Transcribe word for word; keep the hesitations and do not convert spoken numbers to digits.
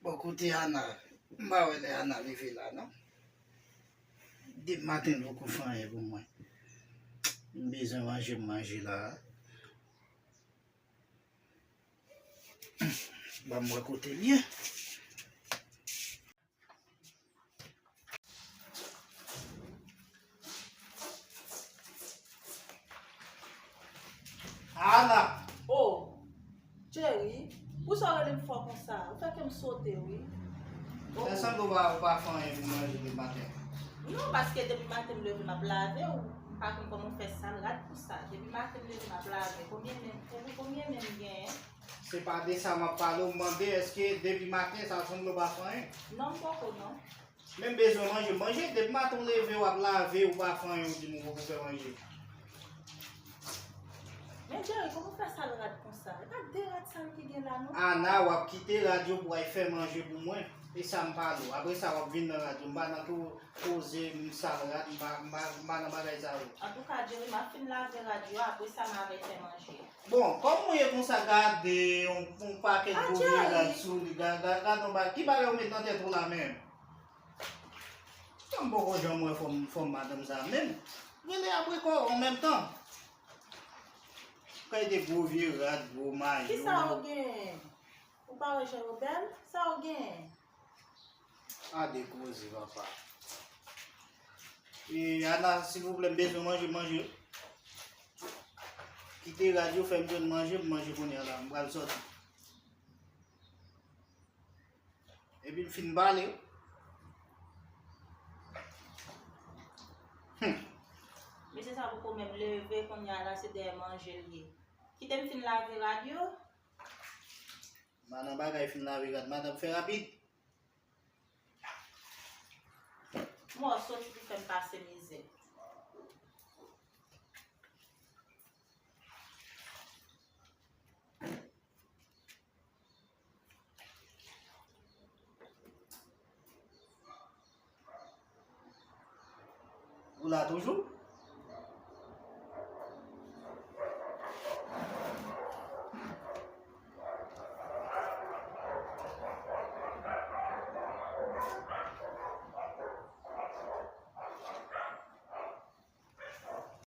Bò kote Ana, m pa wè lè Ana leve la non. Depi maten l poko fè anyen pou mwen. M bezwen manje, m manje la. Ban m wè kote l ye. Ana! Oh, Jerry, pou sa w rele m fò konsa? Ou fè kè m sote, wi. Oh. Sa sanble w pa, w pa fè anyen pou manje depi maten. Non, paske depi maten m leve m ap lave, ou m pa konn kòman w fè sal rad konsa. Depi maten m leve m ap lave. Konbyen men, konbyen men m genyen? Se pa de sa m ap pale w, m mande èske depi maten sa sanble w pa fè anyen? Non, m poko non. Men m bezwen manje, manje. Depi maten w leve w ap lave, ou pa fè anyen, ou di m ou poko fè manje. Men Jerry, kòman w fè sal rad konsa? E pa de rad sal ki gen la non. Ana, w ap kite rad yo pou w al fè manje pou mwen. E sa m pale w. Apre sa w ap vin nan rad yo. M pa nan tou koze m sal rad, m pa, m pa, m pa nan bagay sa yo. Antouka Jerry, m ap fin lave rad yo, apre sa m a al fè manje. Bon, kòman w ye konsa, gade yon, yon pakèt gwo vye rad sou li, ga- ga- gade yon bagay, ki bagay ou met nan tèt ou la menm? Sa m poko janm wè, fò m, fò m madanm sa menm. Rele apre kò an menm tan. Kay de gwo vye rad, gwo mayo. Kisa w genyen? Ou pa wè jan yo bèl? Sa w genyen? A de koze, papa. E, Ana, silvouplè, m bezwen manje, manje. Kite rad yo, fè m jwenn manje, m manje kounye a la, m pral sòti. Epi m fin pale. Hmm. Mesye sa poko menm leve, kounye a la, se dèyè manje l ye. Kite m fin lave rad yo. M a nan bagay fin lave rad, madanm, fè rapid. Mò soti pou fè m pase mizè. Ou la toujou?